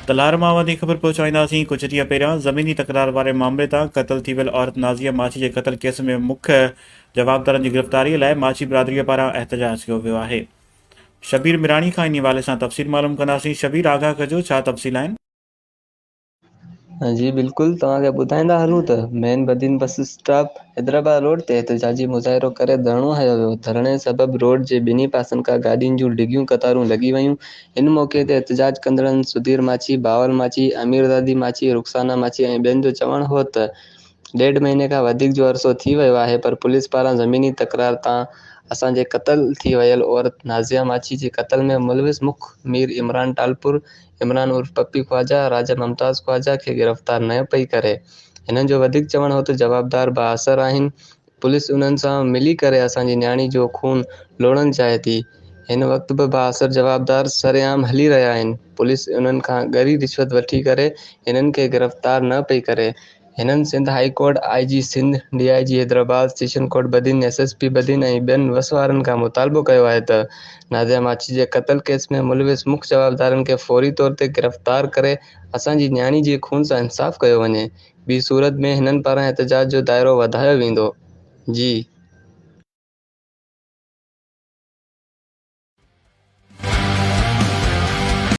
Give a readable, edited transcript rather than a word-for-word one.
تلهار مان وڌيڪ خبر پهچائينداسين، ڪجهه ڏينهن پهريان زميني تڪرار واري معاملي تان قتل ٿي ويل عورت نازيه ماڇي جي قتل ڪيس ۾ مک جوابدارن جي گرفتاري لاء ماڇي برادري پاران احتجاج ڪيو ويو آهي. شبير ميراڻي کان انهي حوالي سان تفصيل معلوم ڪنداسين، شبير آگاهه ڪجو ڇا تفصيل آهن؟ جي بلڪل توهان کي ٻڌائيندا هلون ته main Badin bus stop Hyderabad road تي احتجاجي مظاهرو ڪري ڌرڻو هنيو ويو، ڌرڻي سبب روڊ جي ٻنهي پاسن کان گاڏين جون ڊگهيون قطارون لڳي ويون، ان موقعي تي احتجاج ڪندڙن سڌير ماڇي، بهاول ماڇي، امير زادي ماڇي، رخسانه ماڇي ۽ ٻين جو چوڻ هو ته ڏيڍ مهيني کان وڌيڪ جو عرصو ٿي ويو آهي پر پوليس پاران زميني تڪرار تان اسان جي قتل ٿي ويل عورت نازيه ماڇي جي قتل ۾ ملوث مک مير عمران ٽالپر، عمران عرف پپي خواجه، راجا ممتاز خواجه کي گرفتار نه پئي ڪري. هنن جو وڌيڪ چوڻ هو ته جوابدار بااثر آهن، پوليس انهن سان ملي ڪري اسان جي نياڻي جو خون لوڙهڻ چاهي ٿي. هن وقت به بااثر جوابدار سرعام هلي رهيا آهن، پوليس انهن کان ڳري رشوت وٺي ڪري هنن کي گرفتار نه پئي ڪري. هنن Sindh high court, I G Sindh, D I G Hyderabad, session court Badin, S S P Badin ۽ ٻين وس وارن کان مطالبو ڪيو آهي ته نازيه ماڇي جي قتل ڪيس ۾ ملوث مک جوابدارن کي فوري طور تي گرفتار ڪري اسان جي نياڻي جي خون سان انصاف ڪيو وڃي، ٻي صورت ۾ هنن پاران احتجاج جو دائرو وڌايو ويندو. جي.